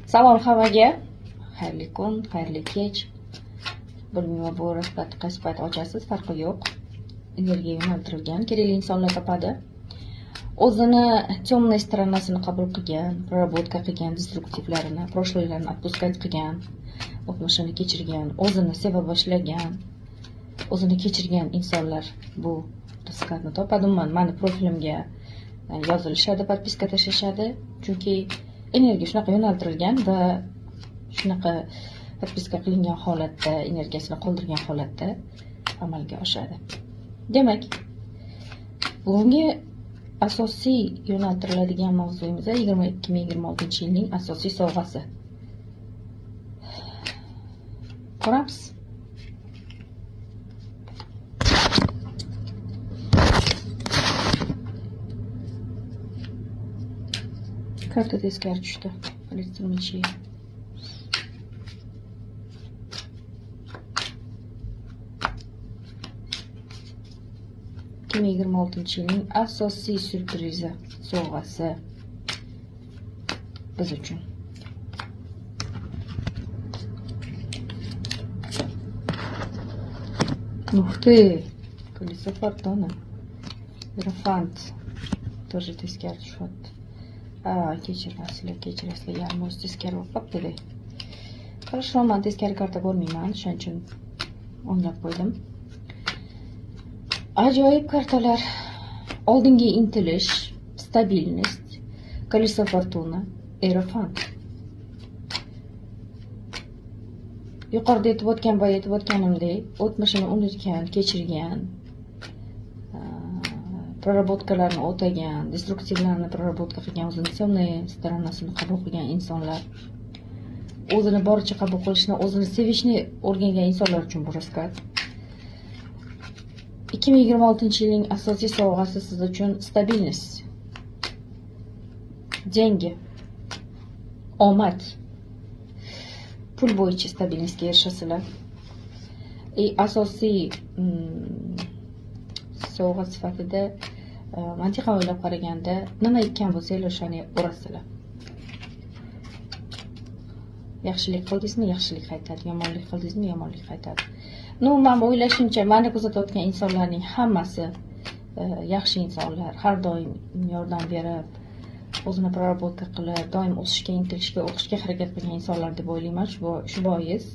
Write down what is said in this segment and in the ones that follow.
Salom hammaga. Xayrli kun, xayrli kech. Bilmayman, bu rasmni qaysi payt ochasiz, farqi yo'q. Energiya yo'naltirilgan, kerakli insonlar topadi. O'zini темная сторонасini qabul qilgan, проработка qilgan, destruktivlarini, прошлыйlarni отпускать qilgan, o'tmishini kechirgan, o'zini seva boshlagan, o'zini kechirgan insonlar bu raskladni topadi. Umuman mani profilimga yozilishadi, podpiska tashlashadi, chunki energiya shunaqa yo'naltirilgan va shunaqa podpiska qilingan holatda, energiyasini qoldirgan holatda amalga oshadi. Demak, bugungi asosiy yo'naltiriladigan mavzuyimiz 2026-yilning asosiy sovg'asi. Ko'ramiz. Karta teskari tushdi. Рыцарь мечей. 2026-yilning asosiy syurprizi, sovg'asi biz uchun. Ух ты! Колесо фортуны. Иерофант. Тоже teskari tushyapti. Kechirasizlar, kechirasizlar. Yarim o'zi teskari bo'lib qolibdi-da. Хорошо, men teskari karta ko'rmayman, shuning uchun o'nglab qo'ydim. Ajoyib kartalar. Oldinga intilish, stabilnost, колесо фортуна, Иерофант. Yuqorida aytib o'tgan, boya aytib o'tganimdek, o'tmishini unutgan, kechirgan, проработкаlarni o'tagan, destruktivlarni проработка qilgan, o'zini темная сторонасini qabul qilgan insonlar, o'zini boricha qabul qilishni, o'zini sevishni o'rgangan insonlar uchun bu rasklad. 2026-yilning asosiy sovg'asi siz uchun stabilnost, деньги, omad, pul bo'yicha stabilnostga erishasizlar. Asosiy sovg'a sifatida mantiqan o'ylab qaraganda nima ekkan bo'lsanglar o'shani o'rasizlar. Yaxshilik qildingizmi, yaxshilik qaytadi, yomonlik qildingizmi, yomonlik qaytadi. Ну, men o'ylashimcha, meni kuzatayotgan insonlarning hammasi yaxshi insonlar, har doim yordam berib, o'zini проработка qilib, doim o'sishga, intilishga, o'qishga harakat qilgan insonlar deb o'ylayman. Shu bois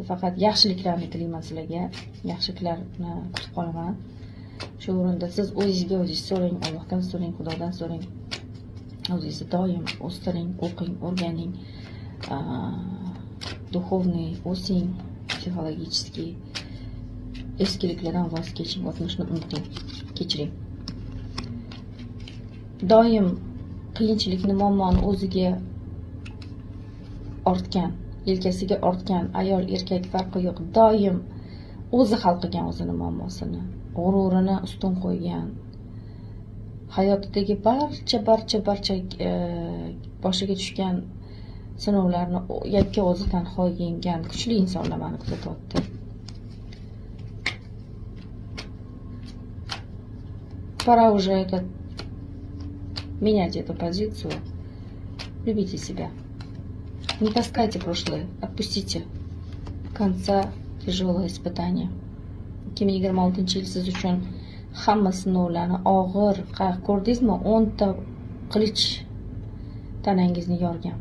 faqat yaxshiliklarni tilayman sizlarga, yaxshiliklarni kutib qolaman. Shu o'rinda siz o'zingizga o'zingiz so'rang, Allohdan so'rang, Xudodan so'rang. O'zingizni doim o'stiring, o'qing, o'rganing, духовный o'sing, psixologический eskiliklardan voz keching, o'tmishni unuting, kechiring. Doim qiyinchilikni, muammoni o'ziga ortgan, yelkasiga ortgan ayol, erkak farqi yo'q, doim o'zi hal qilgan o'zini muammosini, g'ururini ustun qo'ygan, hayotidagi barcha boshiga tushgan sinovlarni yakka o'zi tanho yenggan kuchli insonlar meni kuzatyapti. Пора уже менять эту позицию. Любите себя. Не таскайте прошлое, отпустите. Конца тяжелое испытание. 2026-yil siz uchun hamma sinovlarni og'ir, ko'rdingizmi? 10 ta qilich tanangizni yorgan.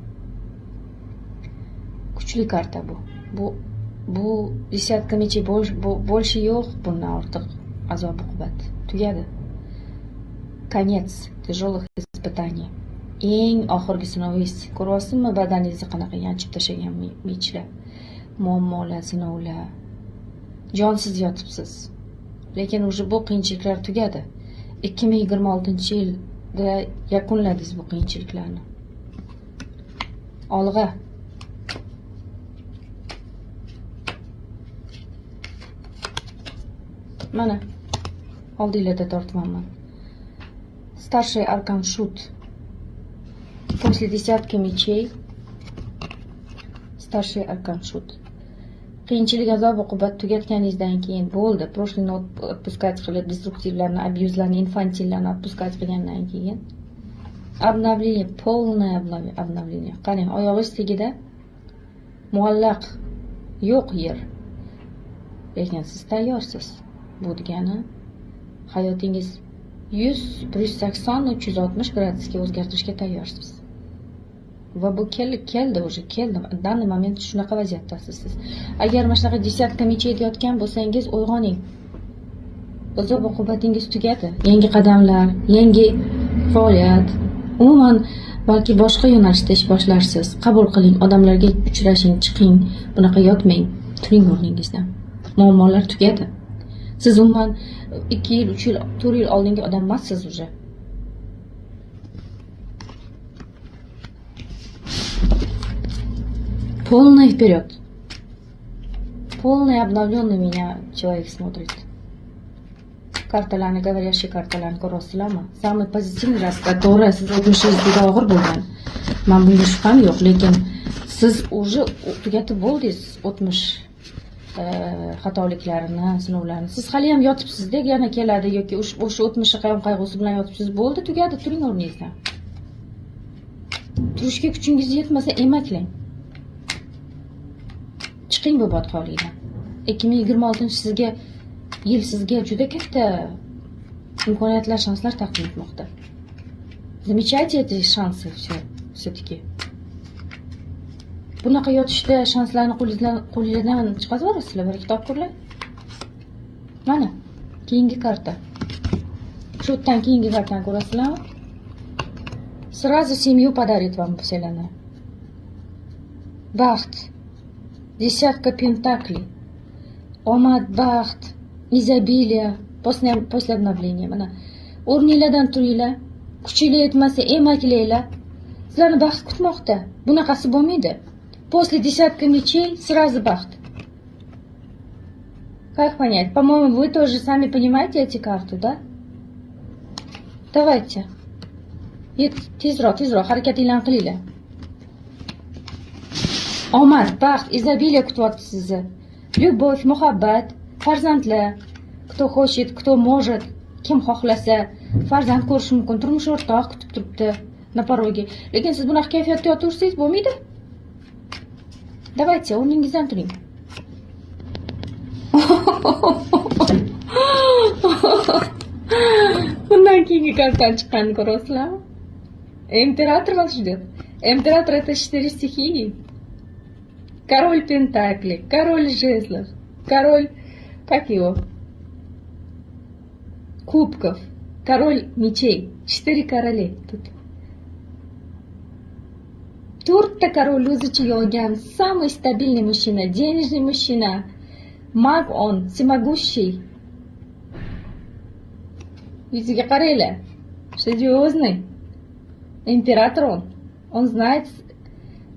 Kuchli karta bu. Bu десятка мечей больше yo'q, bundan ortiq azob uqubat. Tugadi. Конец тяжелых испытаний. Eng oxirgi sinovingiz. Ko'ryapsizmi badaningizni qanaqa yanchib tashlagan mechlar, muammolar, sinovlar. Jonsiz yotibsiz. Lekin уже bu qiyinchiliklar tugadi. 2026-yilda yakunladingiz bu qiyinchiliklarni. Olg'a. Mana oldinglarda tortyapman. Старший аркан шут. После десятки мечей старший аркан шут. Qiyinchilik, azob uqubat tugatganingizdan keyin bo'ldi. Прошлый отпускать qilib, destruktivlarni, abyuzlarni, infantillarni отпускать qilgandan keyin Обновление, полное обновление. Qarang, oyog'ingiz tagida muallaq yo'q yer. Lekin siz tayyorsiz. Bu degani hayotingiz 100, 180, 360 gradusga o'zgartirishga tayyorsiz. Va bu keldi уже, keldi. Данный момент shunaqa vaziyatdasiz siz. Agar mana shunaqa десятка мечей yotgan bo'lsangiz, uyg'oning. Azob uqubatingiz tugadi. Yangi qadamlar, yangi faoliyat, umuman balki boshqa yo'nalishda ish boshlarsiz. Qabul qiling, odamlarga uchrashing, chiqing, bunaqa yotmang, turing o'rningizdan. Muammolar tugadi. Siz umuman 2 yil, 3 yil, 4 yil oldingi odam emassiz уже. Полный вперед. Полный обновленный меня человек смотрит. Kartalarni, говорящий kartalarni ko'rasizlarmi? Самый позитивный расклад. To'g'ri, siz o'tmishingiz juda og'ir bo'lgan. Men bunga shubham yo'q, lekin siz уже tugatib bo'ldingiz o'tmish xatoliklarini, sinovlarni. Siz hali ham yotibsiz-da, yana keladi yoki o'sha o'tmishi qayg'usi bilan yotibsiz. Bo'ldi, tugadi, turing o'rningizdan. Turishga kuchingiz yetmasa emaklang. Chiqing bu botqoqlikdan. 2026 yil sizga juda katta imkoniyatlar, shanslar taqdim etmoqda. Замечайте эти шансы все-таки. Bunaqa yotishda shanslarni qo'lingizdan chiqarib yuborasizlar, bir ikki topqirlar. Mana keyingi karta. Shu yerdan keyingi kartani ko'rasizlarmi? Сразу семью подарит вам Вселенная. Baxt. Десятка пентаклей. Omad, baxt, изобилие после обновления. Mana o'rninglardan turinglar, kuchinglar yetmasa emaklanglar. Sizlarni baxt kutmoqda. Bunaqasi bo'lmaydi. После десятка мечей сразу baxt. Как понять? По-моему, вы тоже сами понимаете эти карты, да? Давайте. Tezroq, tezroq harakatinglarni qilinglar. Omad, baxt, изобилие kutyapti sizni. Любовь, muhabbat, farzandlar. Кто хочет, кто может, kim xohlasa farzand ko'rishi mumkin. Turmush o'rtoq kutib turibdi на пороге. Lekin siz bunaqa kayfiyatda yotaversangiz bo'lmaydi. Давайте, o'rningizdan turing. Bundan keyingi kartani chiqqanini ko'rasizlarmi? Император вас ждет. Император это 4 стихии. Король пентаклей, король жезлов, король, как его? Кубков, король мечей. 4 короля тут. To'rtta король o'zicha yolgan, самый стабильный мужчина, денежный мужчина. Маг он, всемогущий. Yuziga qaranglar. Серьезный. Император он. Он знает,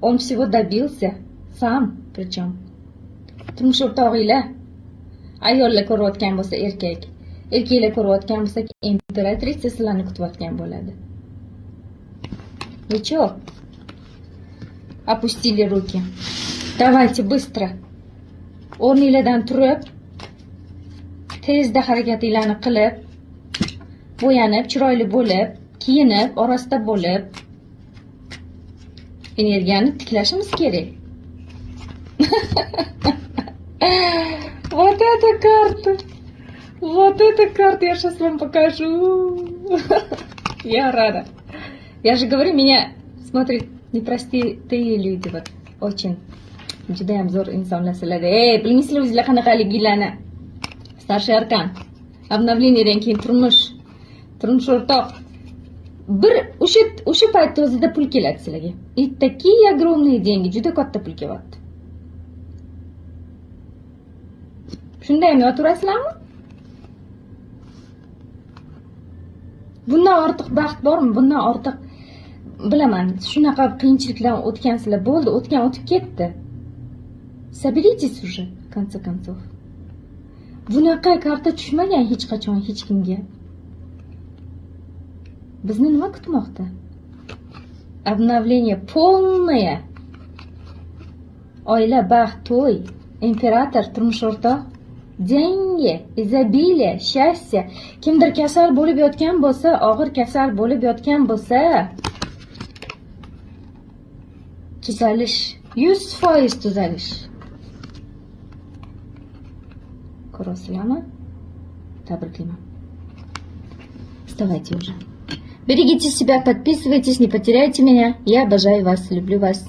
он всего добился. Сам причем. Turmush o'rtog'inglar. Ayollar ko'rayotgan bo'lsa erkak, erkaklar ko'rayotgan bo'lsa императрица sizlarni kutayotgan bo'ladi. Вы чё? Опустили руки. Давайте быстро. O'rninglardan turib, tezda harakatinglarni qilib, bo'yanib, chiroyli bo'lib, kiyinib, orasida bo'lib, energiyani tiklashimiz kerak. Вот эта карта! Вот эта карта, я сейчас вам покажу. Я рада. Я же говорю, меня смотрят непростые люди, вот очень. Judayam zo'r insonlar sizlarda. Ey, bilmaysizlar o'zinglar qanaqaliginglarni. Старший аркан. Обновление dan keyin turmush o'rtoq. Bir o'sha paytda o'zida pul keladi sizlarga. И такие огромные деньги, juda katta pul kelyapti. Shundaymi yotaverasizlarmi? Bundan ortiq baxt bormi? Bundan ortiq bilaman, shunaqa qiyinchiliklardan o'tgansizlar, bo'ldi, o'tgan o'tib ketdi. Соберитесь уже, в конце концов. Bunaqa karta tushmagan hech qachon hech kimga. Bizni nima kutmoqda? Обновление полное. Oila, baxt, to'y, imperator, turmush o'rtoq, деньги, изобилие, счастье. Kimdir kasal bo'lib yotgan bo'lsa, og'ir kasal bo'lib yotgan bo'lsa, Tuzalish, 100% tuzalish. Ko'rasizlarmi? Tabriklayman. Вставайте уже. Берегите себя, подписывайтесь, не потеряйте меня. Я обожаю вас, люблю вас.